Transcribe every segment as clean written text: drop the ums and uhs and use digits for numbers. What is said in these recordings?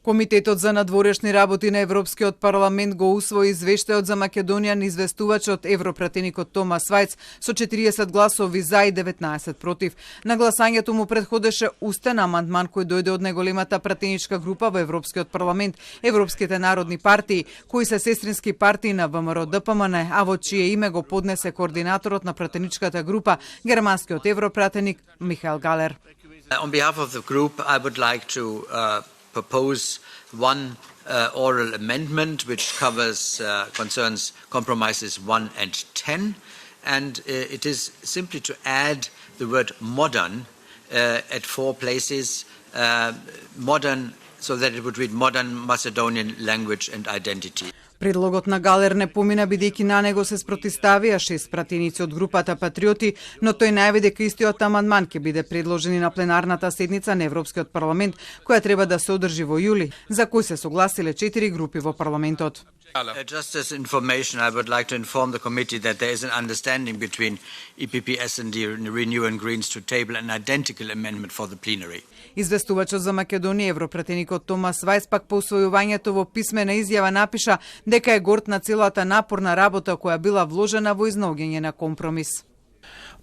Комитетот за надворешни работи на Европскиот парламент го усвои извештајот за Македонија на известувачот европратеникот Томас Вајц со 40 гласови за и 19 против. На гласањето му предходеше устен амандман кој дојде од најголемата пратеничка група во Европскиот парламент, Европските народни партии, кои се сестрински партии на ВМРО ДПМН, а во чие име го поднесе координаторот на пратеничката група, германскиот европратеник Михаел Галер. On behalf of the group, I would like to propose one oral amendment which concerns compromises 1 and 10, and it is simply to add the word modern at 4 places, modern, so that it would read modern Macedonian language and identity. Предлогот на Галер не помина бидејќи на него се спротивставија 6 пратеници од групата Патриоти, но тој најави дека истиот амандман ќе биде предложен и на пленарната седница на Европскиот парламент, која треба да се одржи во јули, за кој се согласиле 4 групи во парламентот. Just as information, I would like to inform the committee that there is an understanding between EPP, SD, Renew and Greens to table an identical amendment for the plenary. Известувачот за Македонија, европратеникот Томас Вајц, пак по усвојувањето во писмена изјава напиша дека е горд на целата напорна работа која била вложена во изнаоѓање на компромис.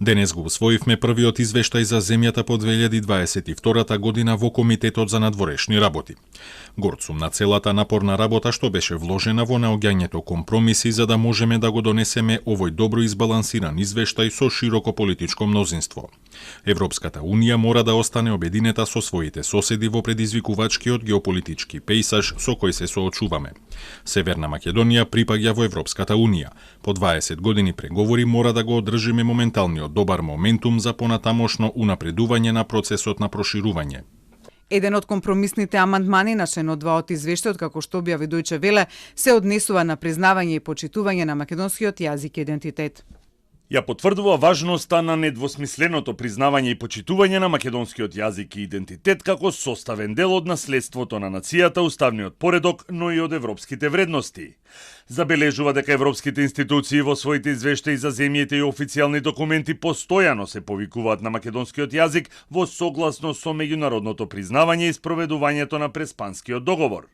Денес го усвоивме првиот извештај за земјата по 2022 година во Комитетот за надворешни работи. Горд сум на целата напорна работа што беше вложена во наоѓањето компромиси за да можеме да го донесеме овој добро избалансиран извештај со широко политичко мнозинство. Европската Унија мора да остане обединета со своите соседи во предизвикувачкиот геополитички пејсаж со кој се соочуваме. Северна Македонија припаѓа во Европската Унија. По 20 години преговори мора да го одржиме моменталниот добар моментум за понатамошно унапредување на процесот на проширување. Еден од компромисните амандмани на член 2 од извештајот, како што објави Дојче Веле, се однесува на признавање и почитување на македонскиот јазик и идентитет. Ја потврдува важноста на недвосмисленото признавање и почитување на македонскиот јазик и идентитет како составен дел од наследството на нацијата, уставниот поредок, но и од европските вредности. Забележува дека европските институции во своите извештаи за земјите и официјални документи постојано се повикуваат на македонскиот јазик во согласно со меѓународното признавање и спроведувањето на Преспанскиот договор.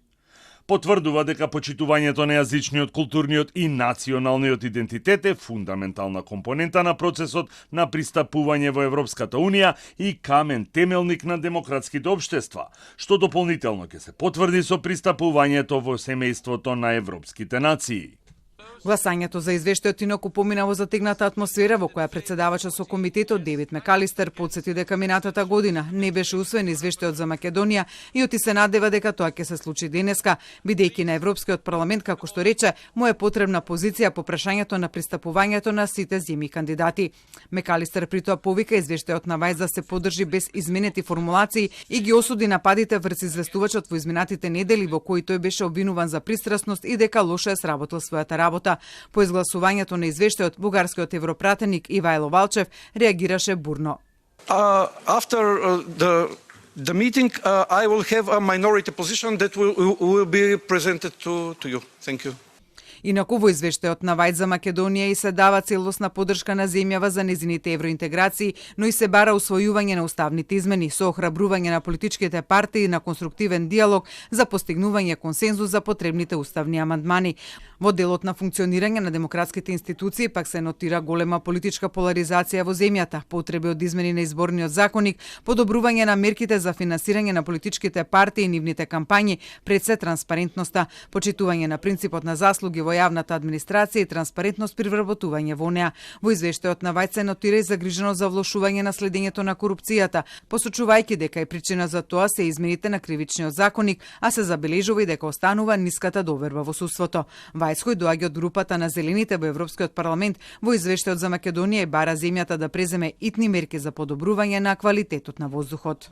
Потврдува дека почитувањето на јазичниот, културниот и националниот идентитет е фундаментална компонента на процесот на пристапување во Европската Унија и камен темелник на демократските општества, што дополнително ќе се потврди со пристапувањето во семејството на европските нации. Гласањето за извештајот инаку помина во затегната атмосфера во која председавачот со комитетот Девид Мекалистер потсети дека минатата година не беше усвоен извештајот за Македонија и оти се надева дека тоа ќе се случи денеска, бидејќи на Европскиот парламент, како што рече, му е потребна позиција по прашањето на пристапувањето на сите земји кандидати. Мекалистер при тоа повика извештајот на Вајц да се поддржи без изменети формулации и ги осуди нападите врз известувачот во изминатите недели во кои тој беше обвинуван за пристрасност и дека лошо е сработил својата работа. По изгласувањето на извештајот, бугарскиот европратеник Ивајло Валчев реагираше бурно. After the meeting, I will have a minority position that will be presented to you. Thank you. Инаку во извештајот на Вајц за Македонија и се дава целосна поддршка на земјава за незините евроинтеграции, но и се бара усвојување на уставните измени со охрабрување на политичките партии на конструктивен диалог за постигнување консензус за потребните уставни амандмани. Во делот на функционирање на демократските институции пак се нотира голема политичка поларизација во земјата, потреби од измени на изборниот законник, подобрување на мерките за финансирање на политичките партии и нивните кампањи, пред се транспарентноста, почитување на принципот на заслуги во јавната администрација и транспарентност при вработување во неа. Во извештајот на Вајц се нотира и загриженост за влошување на следењето на корупцијата, посочувајќи дека е причина за тоа се измените на кривичниот законник, а се забележува и дека останува ниската доверба во судството. Вајц, кој доаѓа од групата на зелените во Европскиот парламент, во извештајот за Македонија и бара земјата да преземе итни мерки за подобрување на квалитетот на воздухот.